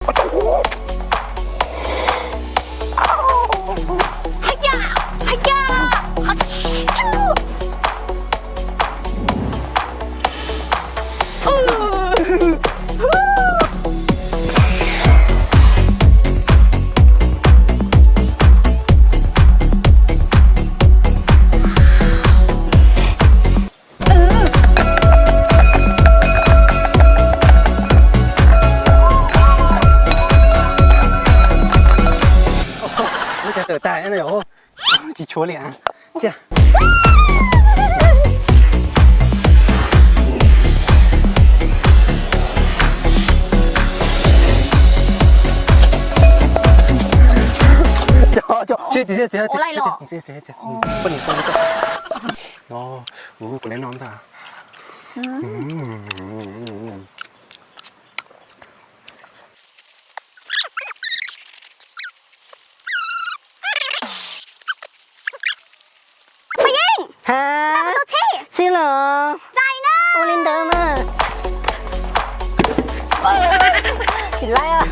Ua cas tawm tas no yom? Tsis tshuav li a. Xiab. Txiav, txiav, txiav, txiav, txiav, txiav. Poj niam xav li cas? No, kuv lem no ntag. Pov Yeej, ha, xib los, ua li ntawd mas. Tsis laib.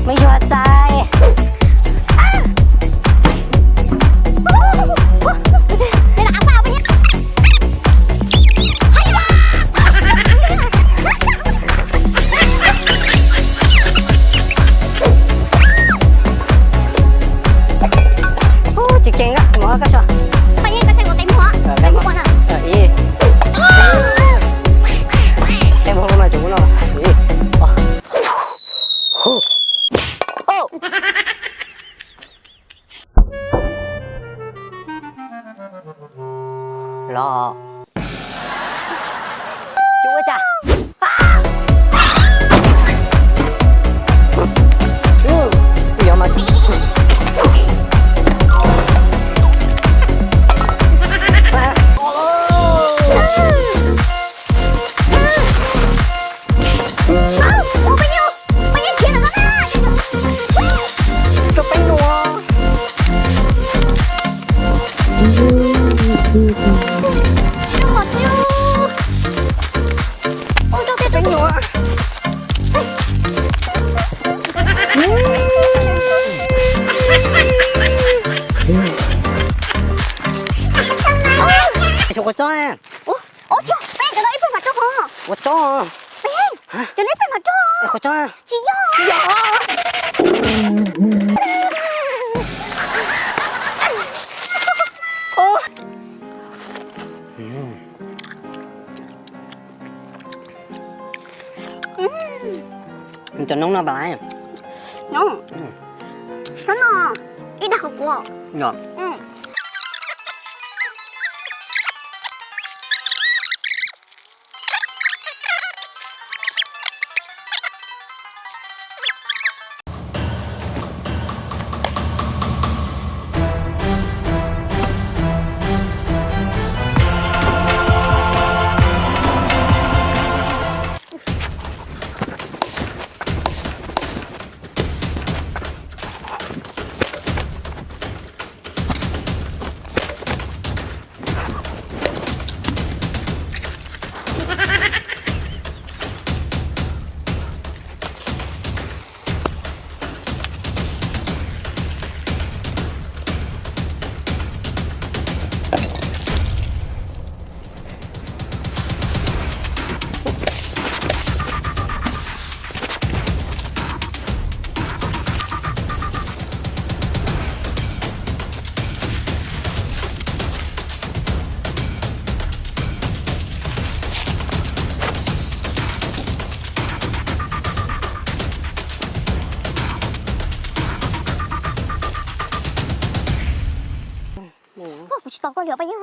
Me nyuam txais. Tsis keev, mus koj so. Pov Yeej, koj saib kuv qe muag, qe muag no. Qe muag no tsis muaj no. Los. Tsis ua cas. Rau peb nua. Rau peb nua. Ua tso, peb cov no ib pliag mam rau hov. Ua tso. Peb, cov no ib pliag mam rau. Qhov tso. Tsis yog. Cov noob no pom lawm. Noob. Txhob no, ib dag qhuav qhuav. Kuv tsis tos koj li os Paj Yeej.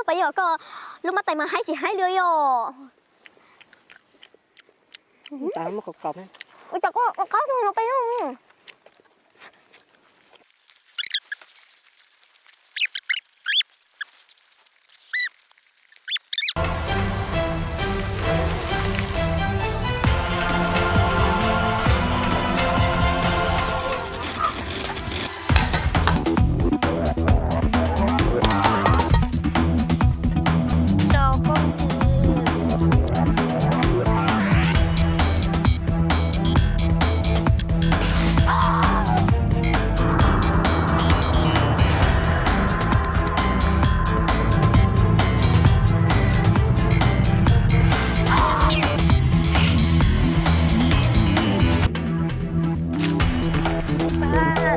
Paj Yeej, koj lub mab tais mas haib tsis haib li yom. Ua cas koj ua qab no Paj Yeej.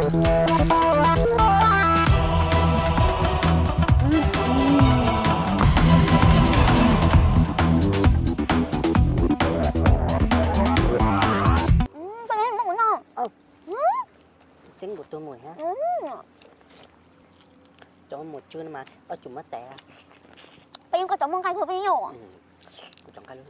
Tseeb kuv tus muam thiab. Cov muam tsw no mas koj tsum muab tes. Peb yeej koj cov muaj nqaij kawg peb yeej. Kuv cov nqaij loj.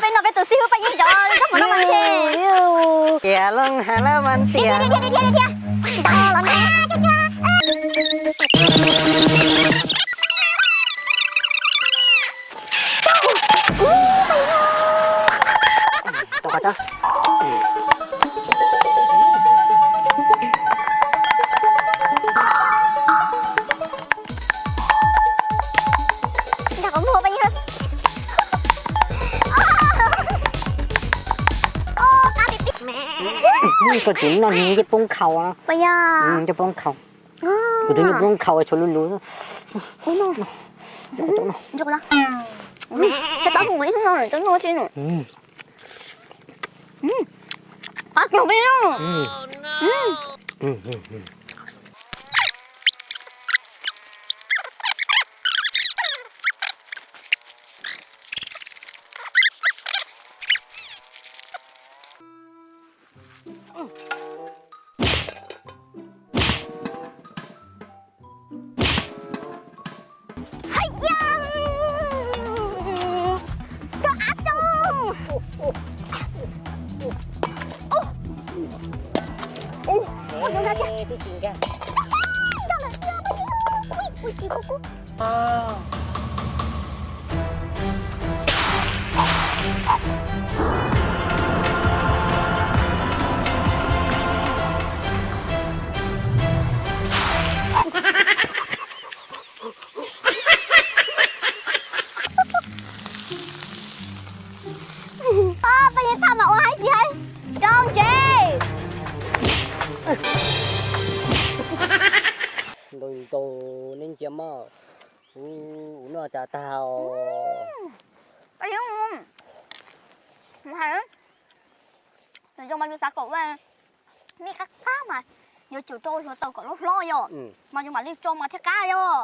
Peb no peb tus xib hwb Paj Yeeb cov zaub mov no mas ntshe. Tias loo has lawm mas tias. Dhia, dhia, dhia, dhia, dhia. Koj tsis noj nws ncej poob khaus. Ncej poob khaus. Kuv tus ncej poob khaus tshuav lus lus. Paj Yeeb thaj mas ua haib tsis haib. Rau ntsev. Tau, neb ntsia mog, kuv ua no cas tag os. Mus hais, nws zoo mas yus xav kom ua mej qab qab mas yuav tsum rau hluav taws kom loj hlob yom, mas yus mam li tso mas thiaj qab yom.